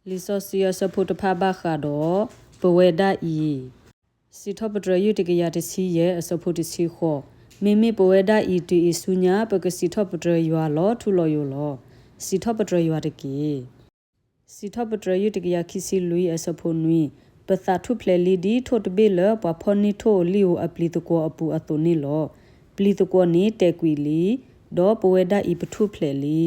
လံာ်စီဆှံအဆၢဖိတဖၣ်ဘၣ်ဃးဒီး ပဝဲဒၣ်အံၤ, စံးထီၣ်ပတြၢၤယုၢ်တကယၤတဆံယဲၢ်အဆၢဖိတဆံဃိး, မ့မ့ၢ်ပဝဲဒၣ်အံၤ တုၤအံၤဆူညါ ပကစံးထီၣ်ပတြၢၤယွၤလီၤထူလီၤယိာ်လီၤ. စံးထီၣ်ပတြၢၤယွၤတက့ၢ်. စံးထီၣ်ပတြၢၤယုၢ်တကယၤခံဆံလွံၢ်အဆၢဖိနွံ, ပသးထူၣ်ဖျဲးလံဒ်ထိၣ်တဘ့ၣ်လၢပှၤဖီၣ်န့ၢ်ထိၣ်ဧိၤလံၣ်ဧိၤအပျံၤသကွီၤအပူၤအသိးန့ၣ်လီၤ. ပျံၤသကွီၤန့ၣ်တဲာ်ကွံာ်လံ, ဒီးပဝဲဒၣ်အံၤပထူၣ်ဖျဲးလံ.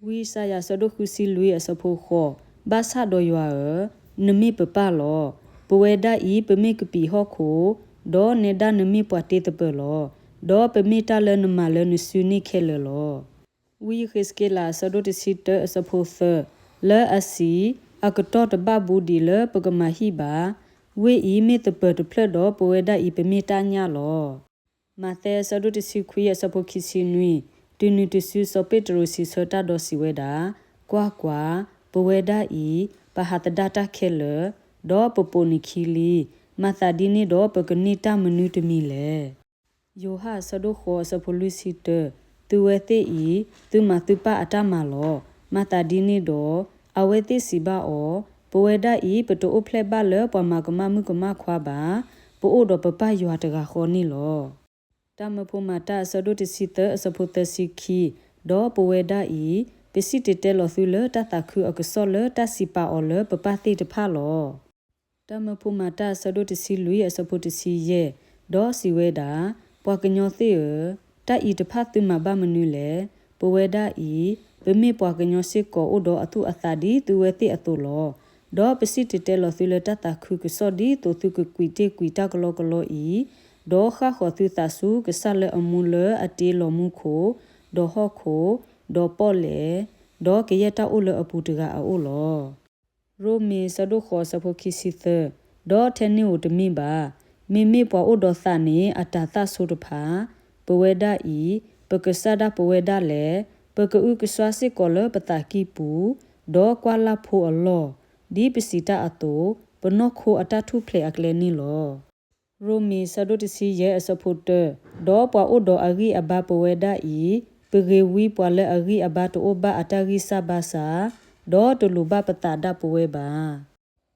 ဝံယၡါယၤအဆၢဒိၣ်ဃုဆံလွံၢ်အဆၢဖိဃိး, ဘၣ်ဆၣ်ဒီးယွၤဧၢ, နမ့ၢ်ပပၢ်လီၤ. ပဝဲဒၣ်အံၤ ပမ့ၢ်ကပံာ်ဟီၣ်ခိၣ်, ဒီးနဲဒၣ်နမ့ၢ်ပှၤတ့သပၢၤလီၤ. ဒီးပမ့ၢ်တၢ်လၢနမၤလၢနစုန့ၣ်ခဲလၢာ်လီၤ. ဝံယဃ့းစက့လးအဆၢဒိၣ်တဆံတၢအဆၢဖိသၢ, လၢအစံး, အကတီၢ်တဘၣ်ဘူးဒံးလၢပကမၤဟံၣ်ဘၣ်. ဝ့ၢ်အံၤမ့ၢ်သပၢၤတဖျၢၣ်ဒီး ပဝဲဒၣ်အံၤပမ့ၢ်တၢ်ညၣ်လီၤ. မးသဲအဆၢဒိၣ်တဆံခွံအဆၢဖိခံဆံနွံ, တုၤနုၤတစုစီၤပ့းတရူးစံးဆၢတၢ်ဒီးစံးဝဲဒၣ်, ကွၢ်ကွၢ်, ပဝဲဒၣ်အံၤ, ပဟးသဒၣ်တၢ်ခဲလၢာ်, ဒီးပပိာ်နခံလံ, မၤသးဒ်န့ၣ်ဒီးပကန့ၢ်တၢ်မနုၤတမံၤလဲၣ်. ယိၤဟၣ်အဆၢဒိၣ်ဃိးအဆၢဖိလွံၢ်ဆံတၢ, သုဝဲသ့ၣ်အံၤ, သုမၤသုပၢ်အတၢ်မၤလီၤ. မၤသးဒ်န့ၣ်ဒီး, အဝဲသ့ၣ်စံးဘၣ်အီၤ, ပဝဲဒၣ်အံၤ ပတအိၣ်ဖျဲၣ်ဘၣ်လၢပှၤမၤကမၣ်မုၣ်ကမၣ်ခွါဘၣ်. ပအိၣ်ဒီးပပၢ်ယွၤတဂၤဃီန့ၣ်လီၤ. တၢ်မၢဖိမၤတၢ်အဆၢဒိၣ်တဆံသၢအဆၢဖိသၢဆံခံ, ဒီးပဝဲဒၣ်အံၤ, ပစံၣ်တဲၤတဲလီၤသုလၢတၢ်သးခုအကစီၣ်လၢတၢ်စံးပာ်အီၤလၢပပၢ်သ့ၣ်တဖၣ်လီၤ. တၢ်မၢဖိမၤတၢ်အဆၢဒိၣ်တဆံလွံၢ်အဆၢဖိတဆံယဲၢ်, ဒီးစံးဝဲဒၣ်, ပှၤကညီသ့ၣ်ဧၢ, တၢ်အံၤတဖၣ်သုမၤဘၣ်မနုၤလဲၣ်. ပဝဲဒၣ်အံၤ, ပမ့ၢ်ပှၤကညီစ့ၢ်ကီးအိၣ်ဒီးအသူၣ်အသးဒ်သုဝဲသ့ၣ်အသိးလီၤ. ဒီးပစံၣ်တဲၤတဲလီၤသုလၢတၢ်သးခုကစီၣ် ဒ်သိးသုကကွံာ်တ့ၢ်ကွံာ်တၢ်ကလီကလီအံၤ, ဒီးဃၣ်ဃီၤသုသးဆူကစၢ်လၢအမူလၢအတ့လီၤမူခိၣ်, ဒီးဟီၣ်ခိၣ်, ဒီးပီၣ်လဲၣ်, ဒီးကယဲၢ်တၢ်အိၣ်လၢအပူၤတဂၤအအိၣ်လီၤ. ရိမ့ၤအဆၢဒိၣ်ဃိးအဆၢဖိခံဆံသၢ, ဒီးထဲန့ၣ်ဧိၤတမ့ၢ်ဘၣ်. မ့မ့ၢ်ပှၤအိၣ်ဒီးသးန့ၣ်အတၤသၣ်ဆိတဖၣ်, ပဝဲဒၣ်အံၤ, ပကစၢ်ဒၣ်ပဝဲဒၣ်လဲၣ်, ပကအုကစွါစ့ၢ်ကီးလၢပသးကံၢ်ပူၤ, ဒီးကွၢ်လၢ်ဖိအလီၢ်, ဒ်ပစံးတၢ်အသိး, ပနီၢ်ခိအတၢ်ထူၣ်ဖျဲးအကျဲန့ၣ်လီၤ. ရိမ့ၤအဆၢဒိၣ်တဆံယဲၢ်အဆၢဖိတၢ, ဒီးပှၤအိၣ်ဒီးအဂံၢ်အဘါပဝဲဒၣ်အံၤ, ပဂ့ၤဝံပှၤလၢအဂံၢ်အဘါတအိၣ်ဘၣ်အတၢ်ဂံၢ်စၢ်ဘါစၢ်, ဒီးတလိၤဘၣ်ပသးဒၣ်ပဝဲဘၣ်.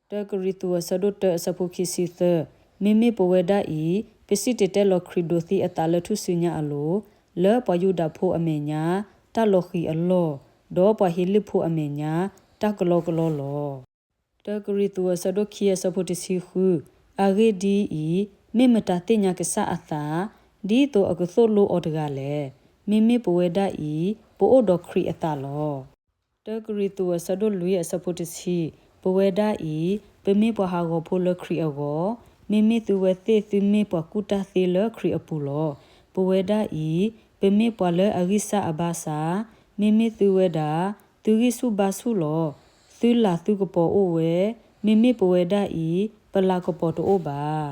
တၢကရံၣ်သူးအဆၢဒိၣ်တၢအဆၢဖိခံဆံသၢ, မ့မ့ၢ်ပဝဲဒၣ်အံၤ, ပစံၣ်တဲၤတဲလီၤခရံာ်ဒိးသံအသးလၢထူၣ်စုညါအလိၤ, လၢပှၤယူဒၤဖိအမဲာ်ညါ, တၢ်လီၤဃံၤအလီၢ်, ဒီးပှၤဟ့လ့ၣ်ဖိအမဲာ်ညါ, တၢ်ကလီကလီလီၤ. တၢကရံၣ်သူးအဆၢဒိၣ်ခံအဆၢဖိတဆံဃု, အဂ့ၢ်ဒ်အံၤ, မ့ၢ်မတၤသ့ၣ်ညါကစၢ်အသး, ဒ်သိးအကသိၣ်လိအီၤတဂၤလဲၣ်. မ့မ့ၢ်ပဝဲဒၣ်အံၤ, ပအိၣ်ဒီးခရံာ်အသးလီၤ. တၢကရံၣ်သူးအဆၢဒိၣ်လွံၢ်အဆၢဖိတဆံ, ပဝဲဒၣ်အံၤ, ပမ့ၢ်ပှၤဟးဂီၤဖိလၢခရံာ်အဂီၢ်, မ့မ့ၢ်သုဝဲသ့ၣ်သုမ့ၢ်ပှၤကူၣ်တၢ်သ့လၢခရံာ်အပူၤလီၤ. ပဝဲဒၣ်အံၤ, ပမ့ၢ်ပှၤလၢအဂံၢ်စၢ်အဘါစၢ်, မ့မ့ၢ်သုဝဲဒၣ်, သုဂံၢ်ဆူၣ်ဘါဆူၣ်လီၤ. သုလၤသုကပီၤအိၣ်ဝဲ, မ့မ့ၢ်ပဝဲဒၣ်အံၤ, ပလၤကပီၤတအိၣ်ဘၣ်.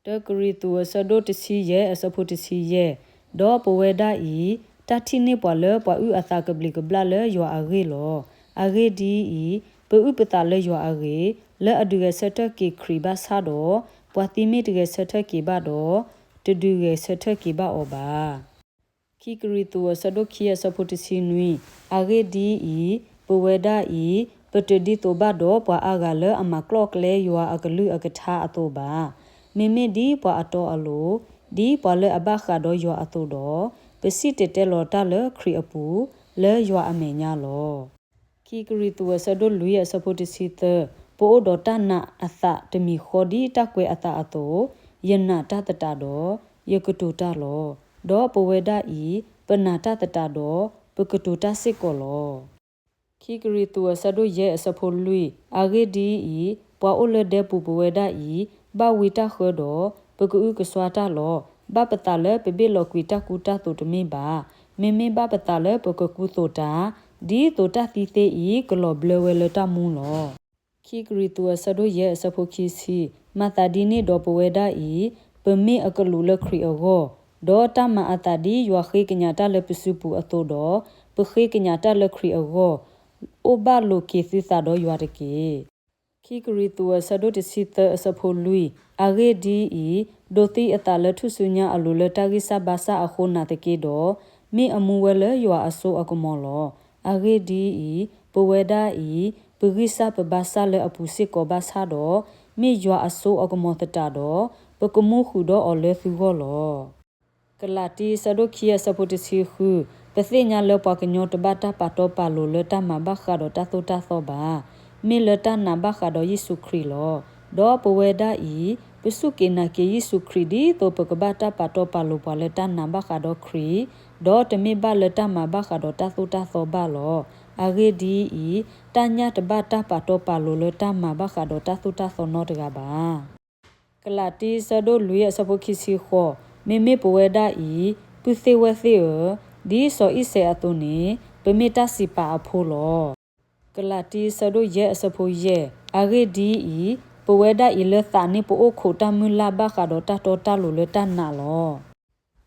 တၢကရံၣ်သူးအဆၢဒိၣ်တဆံယဲၢ်အဆၢဖိတဆံယဲၢ်, ဒီးပဝဲဒၣ်အံၤ, တၢ်ထံၣ်န့ၢ်ပှၤလၢပှၤအုၣ်အသးကဘျံးကဘျၣ်လၢယွၤအဂ့ၢ်လီၤ. အဂ့ၢ်ဒ်အံၤ, ပအုၣ်ပသးလၢယွၤအဂ့ၢ်, လၢအဒုးဂဲၤဆၢထၢၣ်က့ၤခရံာ်ဘၣ်ဆၣ်ဒီး, ပှၤသံမ့ၢ်တဂဲၤဆၢထၢၣ်က့ၤဘၣ်ဒီး, တဒုးဂဲၤဆၢထၢၣ်က့ၤဘၣ်အီၤဘၣ်. ခံကရံၣ်သူးအဆၢဒိၣ်ခံအဆၢဖိတဆံနွံ, အဂ့ၢ်ဒ်အံၤ, ပဝဲဒၣ်အံၤ, ပတဒ်သိးဘၣ်ဒီးပှၤအါဂၤလၢအမၤကျီၣ်ကျဲယွၤအကလုၢ်အကထါအသိးဘၣ်. မ့မ့ၢ်ဒ်ပှၤအတီအလိၤ, ဒ်ပှၤလၢအဘၣ်ဃးဒီးယွၤအသိးဒီး, ပစံၣ်တဲၤတဲလီၤတၢ်လၢခရံာ်အပူၤ, လၢယွၤအမဲာ်ညါလီၤ. ခံကရံၣ်သူးအဆၢဒိၣ်လွံၢ်အဆၢဖိတဆံသၢ, ပအိၣ်ဒီးတၢ်နာ်အသးတမံၤဃီဒ်တၢ်ကွဲးအသးအသိး, ယနာ်တၢ်သတးဒီး, ယကတိၤတၢ်လီၤ. ဒီးပဝဲဒၣ်အံၤ, ပနာ်တၢ်သတးဒီး, ပကတိၤတၢ်စ့ၢ်ကီးလီၤ. ခံကရံၣ်သူးအဆၢဒိၣ်ယဲၢ်အဆၢဖိလွံၢ်, အဂ့ၢ်ဒ်အံၤ, ပှၤအိၣ်လၢဒဲပူၤပဝဲဒၣ်အံၤ, ဘၣ်ဝံတၢ်ဃၢဒီး, ပကအုကစွါတၢ်လီၤ. ဘၣ်ပသးလၢပဘ့ၣ်လီၤကွံာ်တၢ်ကူတၢ်သိးတမ့ၢ်ဘၣ်. မ့မ့ၢ်ဘၣ်ပသးလၢပကကူသိးတၢ်, ဒ်သိးတၢ်သံသ့အံၤ ကလီၤဘျၢဝဲလၢတၢ်မူလီၤ. ခံကရံၣ်သူးအဆၢဒိၣ်ယဲၢ်အဆၢဖိခံဆံ, မၤသးဒ်န့ၣ်ဒီးပဝဲဒၣ်အံၤ, ပမ့ၢ်အကလူးလၢခရံာ်အဂီၢ်, ဒီးတၢ်မၤအသးဒ်ယွၤဃ့ကညးတၢ်လၢပစုပူၤအသိးဒီး, ပဃ့ကညးတၢ်လၢခရံာ်အဂီၢ်, အိၣ်ဘၣ်လိာ်က့ၤသုသးဒီးယွၤတက့ၢ်. ခံကရံၣ်သူးအဆၢဒိၣ်တဆံသၢအဆၢဖိလွံၢ်, အဂ့ၢ်ဒ်အံၤ, ဒိးသံအသးလၢထူၣ်စုညါအလိၤလၢတၢ်ဂံၢ်စၢ်ဘါစၢ်အဃိနာ်သက့ဒီး, မ့ၢ်အမူဝဲလၢယွၤအစိအကမီၤလီၤ. အဂ့ၢ်ဒ်အံၤ, ပဝဲဒၣ်အံၤ, ပဂံၢ်စၢ်ပဘါစၢ်လၢအပူၤစ့ၢ်ကီးဘၣ်ဆၣ်ဒီး, မ့ၢ်ယွၤအစိအကမီၤသတးဒီး, ပကမူဃုာ်ဒီးအီၤလၢသုဂီၢ်လီၤ. ကလၤတံအဆၢဒိၣ်ခံအဆၢဖိတဆံဃု, ပသ့ၣ်ညါလၢပှၤကညီတဘၣ်တၢ်ပာ်တီပာ်လိၤလၢတၢ်မၤဘၣ်ဃးဒီးတၢ်သိၣ်တၢ်သီဘၣ်. မ့ၢ်လၢတၢ်နာ်ဘၣ်ဃးဒီးယ့ၣ်ၡူးခရံာ်လီၤ. ဒီးပဝဲဒၣ်အံၤ, ပစူၢ်က့ၤနာ်က့ၤယ့ၣ်ၡူးခရံာ်ဒ်သိးပကဘၣ်တၢ်ပာ်တီပာ်လိၤပှၤလၢတၢ်နာ်ဘၣ်ဃးဒီးခရံာ်, ဒီးတမ့ၢ်ဘၣ်လၢတၢ်မၤဘၣ်ဃးဒီးတၢ်သိၣ်တၢ်သီဘၣ်လီၤ. အဂ့ၢ်ဒ်အံၤ, တၢ်ညၣ်တဘၣ်တၢ်ပာ်တီပာ်လိၤလၢတၢ်မၤဘၣ်ဃးဒီးတၢ်သိၣ်တၢ်သီနီတဂၤဘၣ်. ကလၤတံအဆၢဒိၣ်လွံၢ်အဆၢဖိခံဆံဃိး, မ့မ့ၢ်ပဝဲဒၣ်အံၤ, ပုၢ်သ့ၣ်ဝဲၢ်သ့ၣ်ဧၢ, ဒ်စီၤအံၤစဲးအသိးန့ၣ်, ပမ့ၢ်တၢ်စံးပာ်အဖိလီၤ. ကလၤတံအဆၢဒိၣ်ယဲၢ်အဆၢဖိယဲၢ်, အဂ့ၢ်ဒ်အံၤ, ပဝဲဒၣ်အံၤလၢသးန့ၣ်ပအိၣ်ခိးတၢ်မုၢ်လၢ်ဘၣ်ဃးဒီးတၢ်တီတၢ်လိၤလၢတၢ်နာ်လီၤ.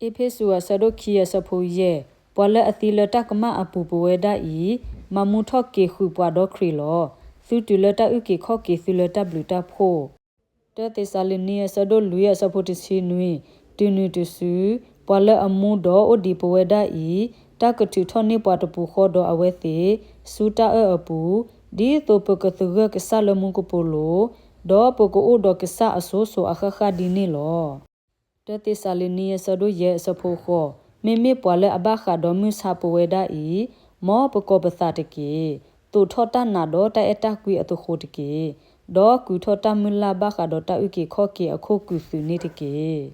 အ့းဖ့းစူးအဆၢဒိၣ်ခံအဆၢဖိယဲၢ်, ပှၤလၢအသံလၢတၢ်ကမၣ်အပူၤပဝဲဒၣ်အံၤ, မၤမူထီၣ်က့ၤဃုာ်ပှၤဒီးခရံာ်လီၤ. သုတုၤလၢတၢ်အုၣ်က့ၤခီၣ်က့ၤသုလၢတၢ်ဘျုးတၢ်ဖှိၣ် တၢသ့းစၤလနံအဆၢဒိၣ်လွံၢ်အဆၢဖိတဆံနွံ, တုၤနုၤတစု, ပှၤလၢအမူဒီးအိၣ်ဒံးပဝဲဒၣ်အံၤ, တၢ်ကထုးထီၣ်န့ၢ်ပှၤတပူၤဃီဒီးအဝဲသ့ၣ်, ဆူတၢ်အၢၣ်အပူၤ, ဒ်သိးပကသဂၢၢ်ကစၢ်လၢမူကပိာ်လိၤ, ဒီးပကအိၣ်ဒီးကစၢ်အစိၤစိၤအဃၣ်ဃၣ်ဒ်န့ၣ်လီၤ. တၢသ့းစၤလနံအဆၢဒိၣ်ယဲၢ်အဆၢဖိဃိး, မ့မ့ၢ်ပှၤလၢအဘၣ်ဃးဒီးမုၢ်ဆါပဝဲဒၣ်အံၤ, မ်ပကီၤပသးတက့ၢ်. သိးထီၣ်တၢ်နာ်ဒီးတၢ်အဲၣ်တၢ်ကွံအသဃိးတက့ၢ်. ဒီးကုၤထီၣ်တၢ်မုၢ်လၢ်ဘၣ်ဃးဒီးတၢ်အုၣ်က့ၤခီၣ်က့ၤအခိၣ်ကုာ်သုးန့ၣ်တက့ၢ်.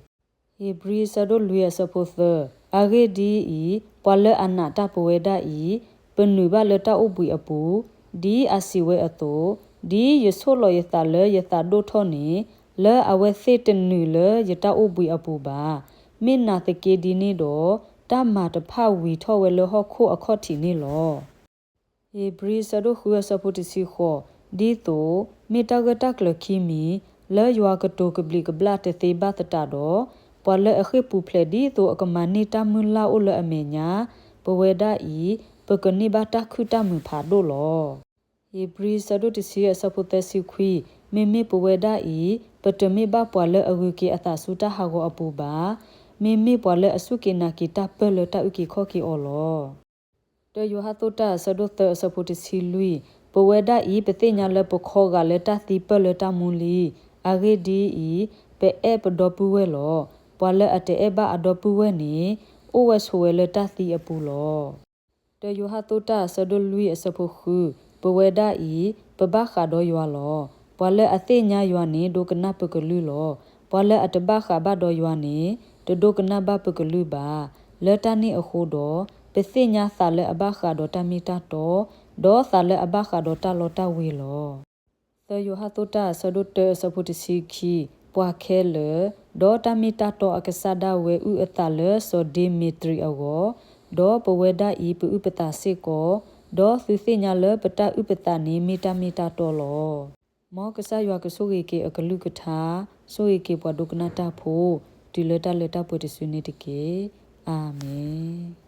ဧ့ၤဘြံၤအဆၢဒိၣ်လွံၢ်အဆၢဖိသၢ, အဂ့ၢ်ဒ်အံၤ, ပှၤလၢအနာ်တၢ်ပဝဲဒၣ်အံၤ, ပနုာ်ဘၣ်လၢတၢ်အိၣ်ဘှံးအပူၤ, ဒ်အစံးဝဲအသိး, ဒ်ယဆိၣ်လီၤယသးလၢယသးဒိၣ်ထီၣ်န့ၣ်, လၢအဝဲသ့ၣ်တနုာ်လၢယတၢ်အိၣ်ဘှံးအပူၤဘၣ်. မ့ၢ်နာ်သက့ဒ်န့ၣ်ဒီး, တၢ်မၤတဖၣ်ဝံၤထီၣ်ဝဲလၢဟီၣ်ခိၣ်အခီၣ်ထံးန့ၣ်လီၤ. ဧ့ၤဘြံၤအဆၢဒိၣ်ဃုအဆၢဖိတဆံဃိး, ဒ်သိး, မ့ၢ်တၢ်ဂၢၢ်တၢ်ကျၢၤခံမံၤ, လၢယွၤကတိၤကဘျံးကဘျၣ်တသ့ဘၣ်သတးဒီး, ပှၤလၢအဃ့ၢ်ပူၤဖျဲးဒ်သိးအကမၤန့ၢ်တၢ်မုၢ်လၢ်အိၣ်လၢအမဲာ်ညါ, ပဝဲဒၣ်အံၤ, ပကန့ၢ်ဘၣ်တၢ်ခုၣ်တၢ်မုာ်ဖးဒိၣ်လီၤ. ဧ့ၤဘြံၤအဆၢဒိၣ်တဆံအဆၢဖိသၢဆံခွံ, မ့မ့ၢ်ပဝဲဒၣ်အံၤ, ပတမ့ၢ်ဘၣ်ပှၤလၢအဂုၤက့ၤအသးဆူတၢ်ဟးဂီၤအပူၤဘၣ်. မ့မ့ၢ်ပှၤလၢအစူၢ်က့ၤနာ်က့ၤတၢ်ပၢၢ်လၢတၢ်အုၣ်က့ၤခီၣ်က့ၤအီၤလီၤ. တၢယိၤဟၣ်အဆၢဒိၣ်သၢအဆၢဖိတဆံလွံၢ်, ပဝဲဒၣ်အံၤ ပသ့ၣ်ညါလၢပခီဂာ်လၢတၢ်သံပၢၢ်လၢတၢ်မူလံ. အဂ့ၢ်ဒ်အံၤ, ပအဲၣ်ပဒီပုၢ်ဝဲၢ်လီၤ. ပှၤလၢအတအဲၣ်ဘၣ်အဒီပုၢ်ဝဲၢ်န့ၣ်, အိၣ်ဝဲဆိးဝဲလၢတၢ်သံအပူၤလီၤ. တၢယိၤဟၣ်အဆၢဒိၣ်လွံၢ်အဆၢဖိဃု, ပဝဲဒၣ်အံၤ, ပဘၣ်ဃးဒီးယွၤလီၤ. ပှၤလၢအသ့ၣ်ညါယွၤန့ၣ် ဒိကနၣ်ပကလုၢ်လီၤ. ပှၤလၢအတဘၣ်ဃးဘၣ်ဒီးယွၤန့ၣ်, တဒိကနၣ်ဘၣ်ပကလုၢ်ဘၣ်. လၢတၢ်န့ၣ်အဃိဒီး, ပသ့ၣ်ညါသးလၢအဘၣ်ဃးဒီးတၢ်မ့ၢ်တၢ်တီ, ဒီးသးလၢအဘၣ်ဃးဒီးတၢ်လီတၢ်ဝ့ၤလီၤ. သၢယိၤဟၣ်အဆၢဒိၣ်တၢအဆၢဖိတဆံခံ, ပှၤခဲလၢာ်, ဒီးတၢ်မ့ၢ်တၢ်တီအကစၢ်ဒၣ်ဝဲအုၣ်အသးလၢစီၤဒ့မ့းတရံးအဂီၢ်, ဒီးပဝဲဒၣ်အံၤ ပအုၣ်ပသးစ့ၢ်ကီး, ဒီးသုသ့ၣ်ညါလၢပတၢ်အုၣ်ပသးန့ၣ် မ့ၢ်တၢ်မ့ၢ်တၢ်တီလီၤ. မ်ကစၢ်ယွၤကဆိၣ်ဂ့ၤက့ၤအကလုၢ်ကထါ, ဆိၣ်ဂ့ၤက့ၤပှၤဒိကနၣ်တၢ်ဖိ, တုၤလၢတၢ်လၢတၢ်ပှဲၤတစုန့ၣ်တက့ၢ်. အၤမ့ၣ်.